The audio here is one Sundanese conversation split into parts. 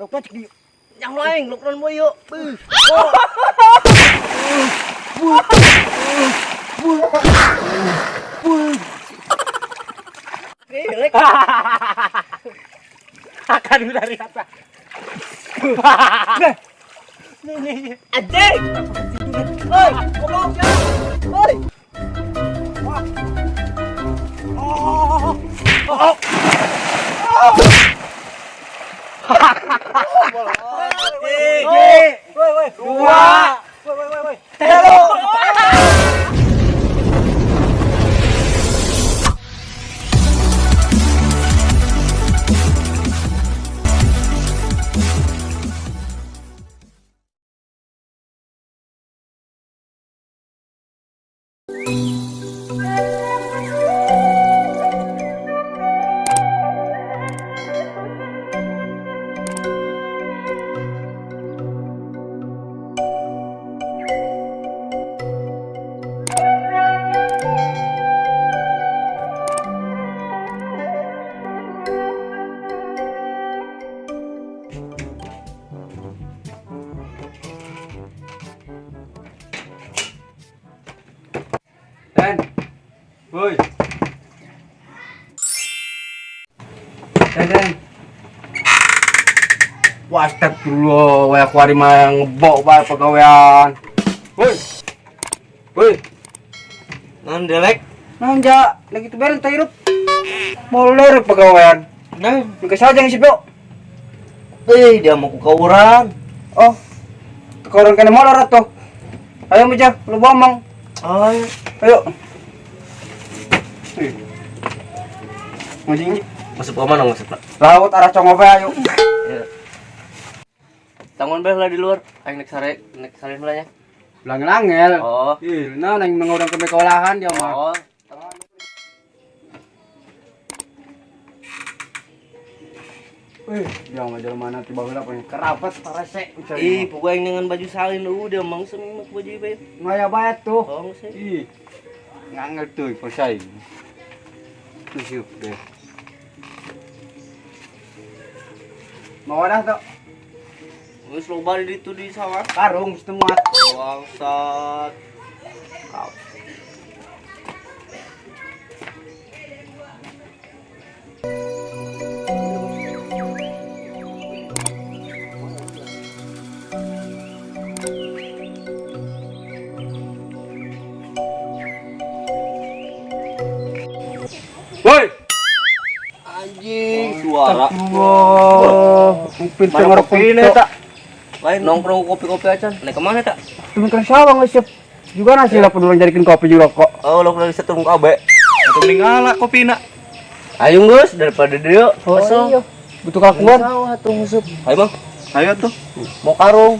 Lauk cek di. Yang lain lauk non moyo. Lek. Akan dari atas. Nih. Anjing. Oi, goblok ya. Oi. Oh. Oh. Woi, woi. Dua. Woi, woi, woi. Telu. Dan, woi, dan, wah astagfirullah, wah aku hari mah ngebok bae pegawaian. Woi, woi, nan delek, nanja, lagi tuh beren tahirup, moler pegawaian. Nah, buka saja ngisi bro. Dia mau kukauran. Oh, kekauran kena moler atuh. Ayo meja, lu bomong. Ayo. Ayo. Ngajing. Masuk ke mana masuk? Laut arah Congope ayo. Ya. Tangan beh lah di luar. Aing nek sare, nek sare mulanya. Langel-angel. Oh. Ih, nah nang mengurang ke sekolahan dia mah. Oh. Wih, dia mah jalan mana tiba heula punya kerabat parese. Ih, pugu aing dengan baju salin dia mang seming baju bae. Ngaya bae tuh. Oh, sih. Ih. Ngangel tuh posai. Tuh deh. Mau wadah tuh. Wis loba di ditu di sawah. Karung setemuat. Bangsat. Woi. Anjing, suara. Wah, upin tengor kopi tak. Lain nongkrong kopi-kopi aja. Naik kemana tak? Temen kan sawah geus siap. Juga nasi lah perlu jadikan kopi juga kok. Oh, lo udah bisa turun KB. Atau mending kopi nak. Ayo geus daripada dia. Oh, iya. Butuh kakuan. Sawah tuh ngusup. Ayo, Bang. Ayo tuh. Mau karung.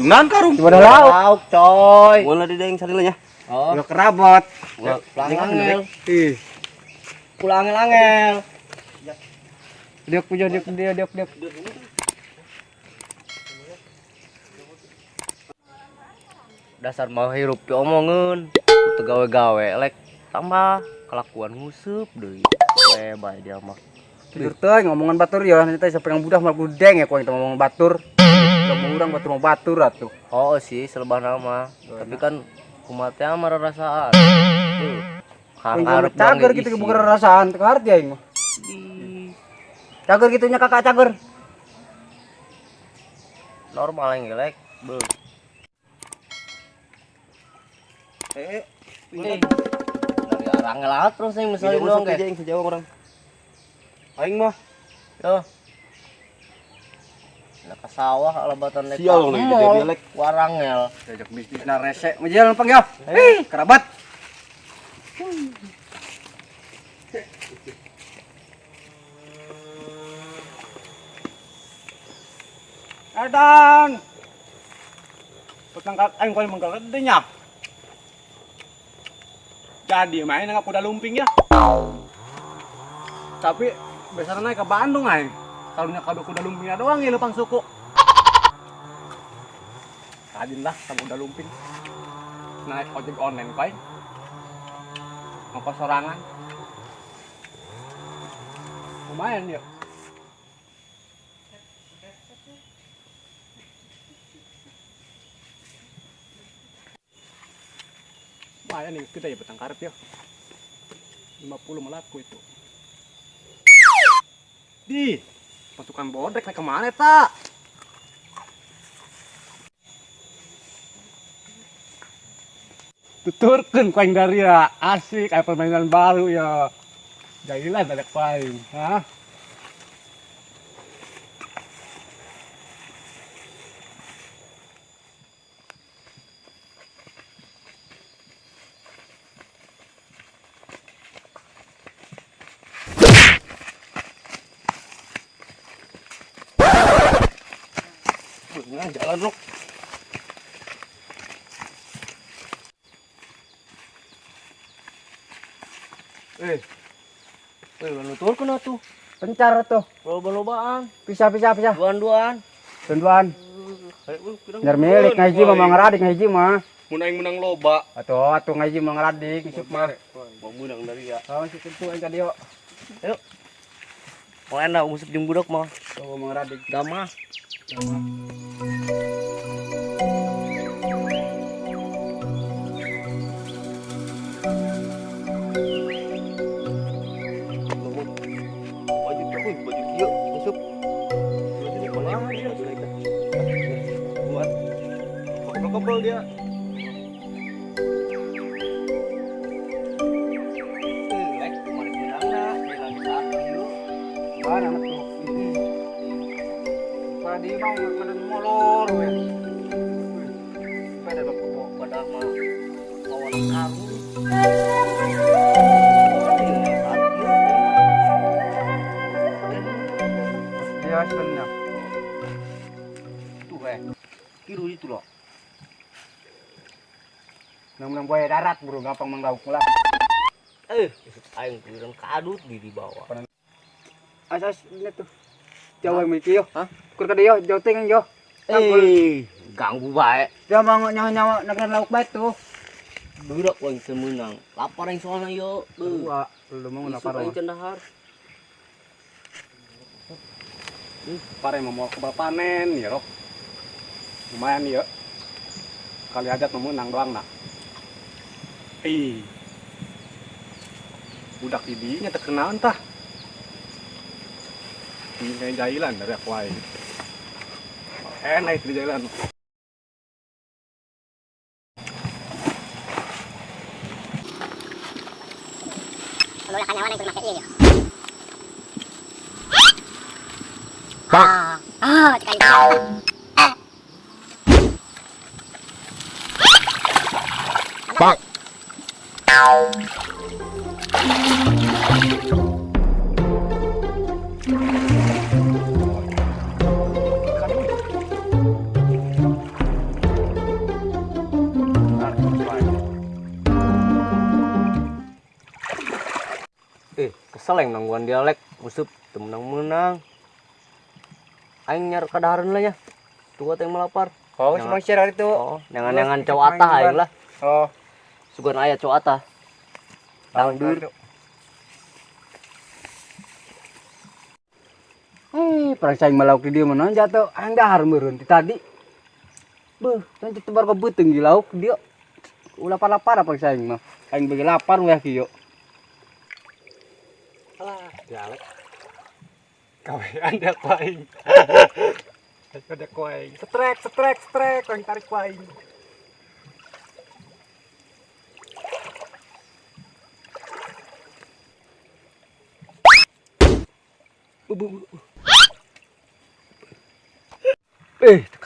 Nan karung. Gimana lauk? Lauk, coy. Mun lah di daeng salilnya. Oh. Udah kerabat. Angel. Ih. Pulang angel. Diok puja diok dia diok diok. Dasar mau hirup diomongeun, teu gawe-gawe lek tambah kelakuan ngusup deui. We bae dia mah. Jujur teh ngomongan batur ya nanti teh sampai budah mah gudeng ya ku aing teh ngomong batur. Udah urang batur mau batur atuh. Oh sih selebah nama, tapi kan kumaha teh mah rarasaan. Kang cager gitu bukan rarasaan, teu kaharti aing mah. Cager gitunya kakak cager. Normal yang gelek. Beuh. Dari arang laut terus yang misalnya doang kayak. Yang sejauh orang. Aing mah. Yo. Nah ke sawah alabatan lek. Sial lagi jadi lek warangel. Diajak bisnis na rese. Menjalan pang ya. Ih, kerabat. Edan. Petangkap aing koin mengkeledenya. Jadi main nggak kuda lumping ya. Tapi biasanya naik ke Bandung aing. Kalau nya kado kuda lumpingnya doang ya lupang suku. Rajin lah sama kuda lumping. Naik ojek online koin. Ngokos sorangan. Lumayan ya. Lumayan nih kita ya betang karet ya. 50 melaku itu. Di pasukan bodrek naik kemana tak? Tuturkeun ku aing dari ya, asik kayak permainan baru ya. Jailan ada ku aing, hah? Jalan rok. Nuturkeun atuh. Pencar tuh. Loba-lobaan. Pisah pisah pisah. Duan-duan. Duan-duan. Nyar milik ngaji mah mang radik ngaji mah. Mun aing menang loba. Atuh atuh ngaji mang radik isuk mah. Mau menang dari ya. Oh, si tentu aing tadi yo. Ayo. Mau enak musuk jeung budak mah. Oh, mang radik. Damah. Damah. Kebel dia. Lek kemarin menang lah, lagi satu yuk. Mana tuh? Pada di mau meden molor we. Pada bapak Padahal mah lawan kamu. Dia sebenarnya. Tuh kiru itu loh. Menang-menang buaya darat bro, gampang menglauk lah. Aing kurang kadut di bawah. Asas ini tuh. Jauh yang mikir yo. Hah? Kur kada yo, jauh tengah yo. Ganggu bae. Dia mau nyawa-nyawa nagran lauk bae tuh. Budak aing teu meunang. Lapar aing soalna yo. Dua, belum mau lapar. Aing cendahar. Pare mau kebal panen ya, Rok. Lumayan ya. Kali aja teu meunang doang nak. Budak didinya terkenal entah. Ini kayak jailan dari aku aing. Enak itu jailan. Bang. Kesel yang nangguan dialek, musuh menang-menang. Aing nyar kadahareun lah nya. Tuh teh melapar. Oh, cuma share itu. Oh, nyangan-nyangan cowok atah aing lah. Oh. Sugan aya cowok atah. Dangdur. Perang saing melauk di dia mana jatuh aing dahar meureun ti tadi. Beuh, nanti tebar ke beuteung di lauk dia. Ulah lapar apa saing mah. Aing bagi lapar weh kieu. Alah, dialek. Kawean dia ku aing. Ada ku aing. Strek, strek, strek, aing tarik ku aing.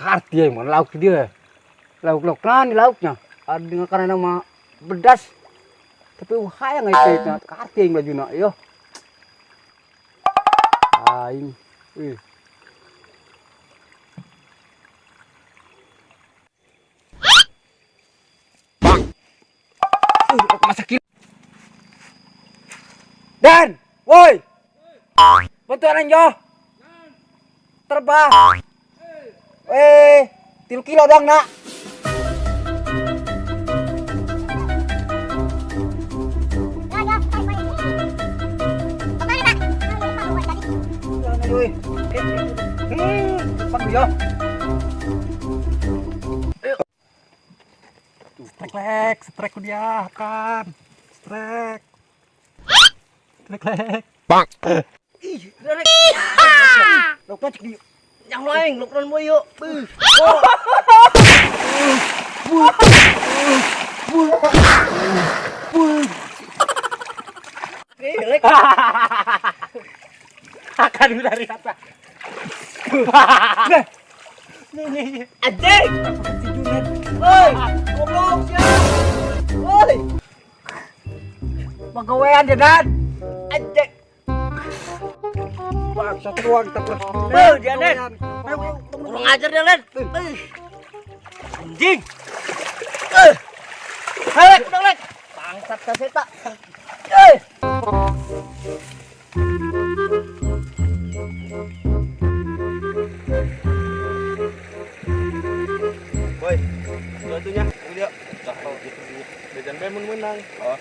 Karti ya, mana lauk dia. Lauk-lauk kan di lauknya. Ada dengan karena nama bedas. Tapi hayang itu karti yang bajuna yo. Aing. Bang. Masak. Dan, woi. Bantuan yo. Terbang. 3 kilo dong nak. Strike lek, strike ku dia kan. Strike. Strike lek. Ih, lek. Lauk cek di. Yang lain, luk non moyo. Beuh. Ih, lek. Akan dari atas. Nah. Nih nih. Anjing. Si Junet. Woi, goblok sia. Woi, Pagawean dia dan. anjing. Bangsat ruang kita. Beuh, dia Nen. Kurang ajar dia, Len. Beuh. Anjing. Eh. Ayo, Lek, udah, Lek. Bangsat ka seta. Eh. Woi, satunya, dia. Cakep gitu sih. Dejan Bemun menang. Oh.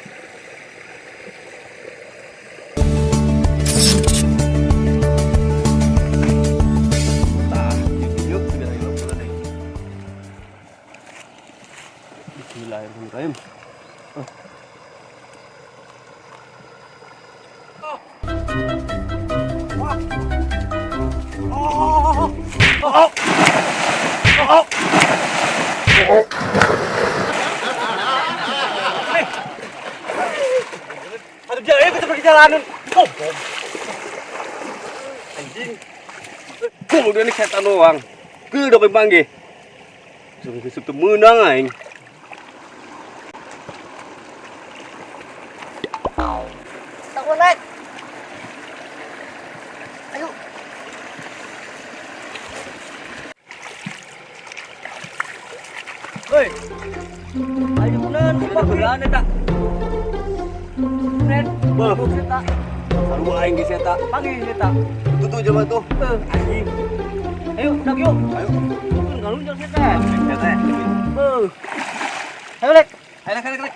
Tah, yuk, sudah ayo bola deh. Bismillahirrahmanirrahim. Aduh, jalan kita pergi jalanan. Oh, Anjing. Kok udah nih setan doang. Ke dok panggil. Sungguh teu meunang aing. Takut, Lek. Ayo. Woi. Ayo munan, beneran eta. Nen, Beuh. eta. Sarua aing geus eta. Panggil eta. Itu tuh jelema tuh. Anjing. Ayo, udah yuk. Ayo. Turun ngalunjak eta. Eta. Beuh. Ayo, Lek. Ayo, lek, lek, lek.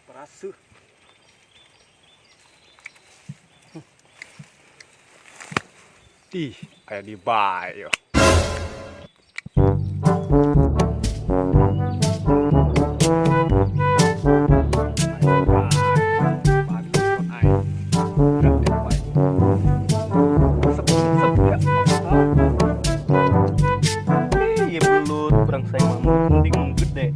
Perasuh. Ih, kayak di bayo. Iya belut, perang saya mah mending mun gede.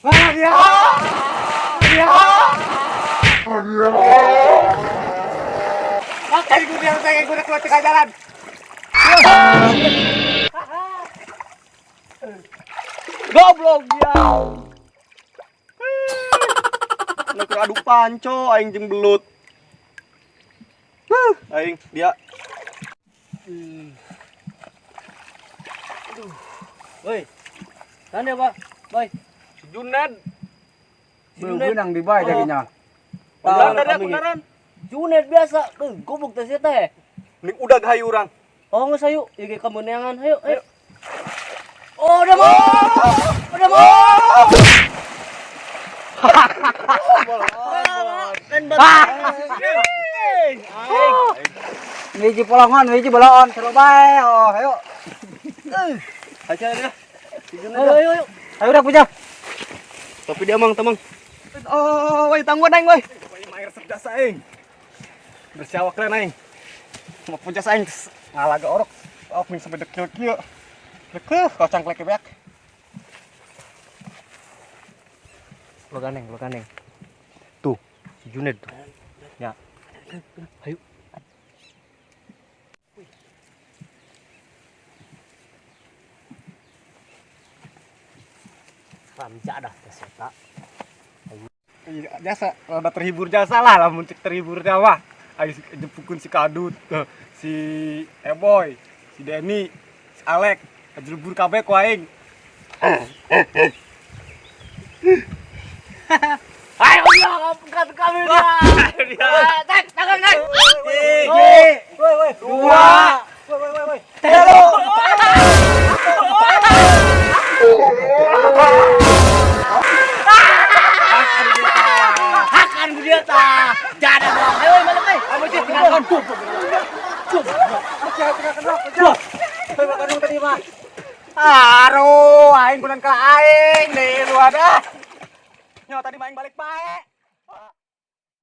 Wah, dia. Dia. Makan gue dia saya gue keluar tengah jalan. Goblok dia. Nak adu panco aing jeung belut. Huh, aing dia. Woi. Kan ya, Pak? Boy. Si Juned. Beunang di bae jadinya. Beneran dari aku beneran. Junet biasa. Beuh, goblok teh sia teh. Mending udah hayu urang. Oh, geus hayu. Ieu ge kameunangan. Hayu, ayo. Oh, udah mau. Udah mau. Kan Hiji polongon, hiji boloon, seru bae. Oh, ayo. Aja dia. Si Juned. Ayo, ayo, ayo. Ayo udah puja. Tapi dia mang temang. Oh, woi tangguan aing woi. Woi, air cerdas aing. Bersiawak lain aing. Mau pujas aing ngalaga orok. Oh, ming sampai dekil kieu. Dekil, kau cangklek beak. Lo gandeng, lo gandeng. Tuh, si Junet tuh. Ya. Ayo. Ramja dah teh eta. Iya, jasa, rada terhibur jasa lah, lamun cek terhibur teh mah. Ayo jepukun si Kadut, si Eboy, si Denny, si Alek, jelebur kabeh ku aing. Ayo dia ngapkan kami dia. Tak, tangan kan. Hiji, Woi, woi, dua, woi, woi, woi. telu. Makan. Makan tadi mah. Aduh, aing kunan ka aing deh lu ada. Nyawa tadi mah aing balik bae.